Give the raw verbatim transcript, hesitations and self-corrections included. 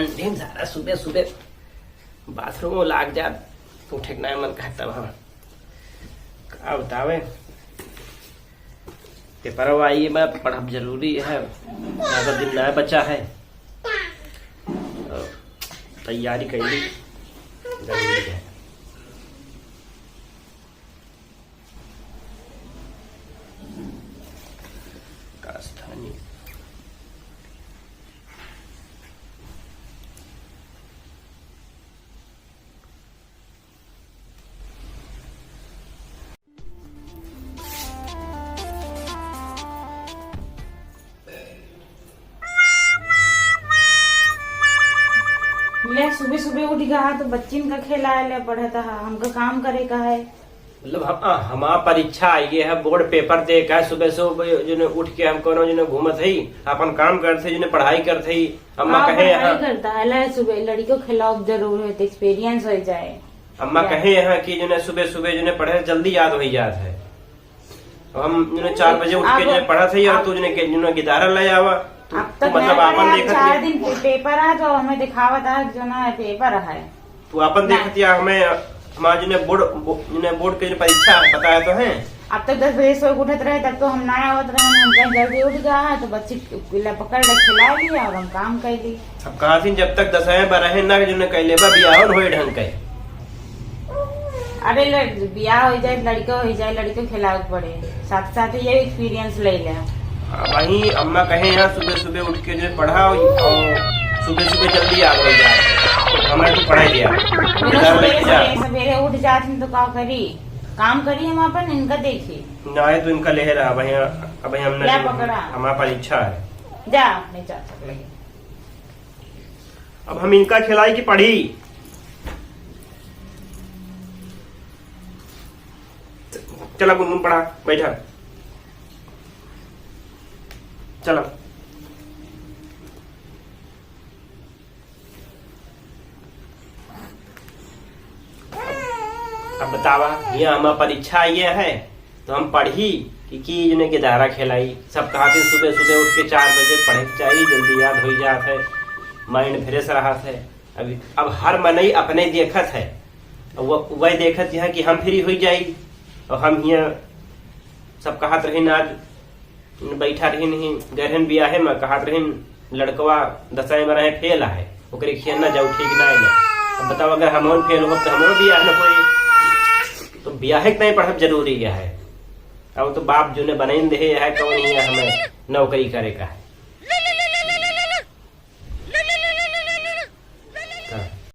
ढेर सारा सुबह सुबह बाथरूम में लाग जात, उठे के ना मन कहता वहाँ। का बतावे, पेपरवा आई बा, पढ़ब जरूरी है, ज्यादा दिन ना बचा है, और तैयारी कैली जरूरी है। का स्थानीय ले, सुबह सुबह उठ गया है तो बच्चिन का खेलाए ले पढ़त है, हमका काम करे का है। मतलब हम, आ, हमार परीक्षा आइगे है, बोर्ड पेपर दे का है, सुबह सुबह जो ने उठ के हम कोनो जो ने घूमत हई, अपन काम करत हई, जो ने पढ़ाई करत हई। अम्मा हाँ, कहे पढ़ाई यहाँ करता है, ले सुबह लड़कियों खिलाओ जरूर है तो एक्सपीरियंस हो जाए। अम्मा क्या? कहे यहाँ कि जो ने सुबह सुबह जो ने पढ़े जल्दी याद हो जात है। अब हम जो ने चार बजे उठ के आप जो ने पढ़त हई और आप तू जो ने के, जो ने गिटार ले आवा, तू, अब तू तक मतलब नहीं आपन पढ़े, देखत चार ही। दिन पे-, पेपर है तो हमें दिखावत है जो ना पेपर है। तू आपन ना। देखत या हमें, हमार जो ने बोर्ड, बो-, जो ने बोर्ड के जो परीक्षा है, पता है तो है। अब तक दस बजे सोए के उठत रहे, तब तो हम ना आवत रहे, हम कहीं जल्दी उठ गया है, तो बच्ची ला पकड़ ले खिला लिया और हम काम कर ली। अब कहा सिन जब तक दसवें बरहे ना जो ने कैले बा, बियाह न होए ढंग के। अरे ल-, बियाह हो जाए, लड़का हो जाए, लड़के खिलावे के पड़े, साथ साथ ये एक्सपीरियंस ले ले। अब वही अम्मा कहे यहाँ सुबह सुबह उठ के जो पढ़ा और सुबह सुबह जल्दी याद हो जाए, हमारे तो पढ़ाई दिया। फिर इधर सवेरे लेके जा। सवेरे, सवेरे उठ जात हैं तो का करी, काम करी हम अपन, इनका देखी। ना है तो इनका ले रहा, अब यहाँ, अब यहाँ हमने ला जो पकड़ा। हमारा परीक्षा है। जा, अपने जा पकड़। अब हम इनका खिलाई कि पढ़ी? चला गुनगुन पढ़ा, बैठा। चला। अब बतावा, यहाँ हमार परीक्षा ये है, तो हम पढ़ी कि, कि जने के दारा खेलाई। सब कहा थे सुबह सुबह उठ के चार बजे पढ़े के चाहिए, जल्दी याद हो जात है, माइंड फ्रेश रहत है। अब, अब हर मनई अपने देखत है, अब वो, वह देखत यहाँ कि हम फ्री हो जाई, और हम यहाँ सब कहत रही ना, आज बैठा रहिन ही, गए रहन बियाहे में, कहत रहिन, "लड़कवा दसवीं में रहे, फेल आहे, ओकरे खिया ना जाऊ, ठीक ना है ना।" अब बताओ, अगर हमहन फेल होब, तो हमरो बियाह न होई। तो बियाहे के नहीं पढ़ब जरूरी है। अब तो बाप जो ने बनइन देहे है, कौन ही है हमें नौकरी करे का है। हाँ।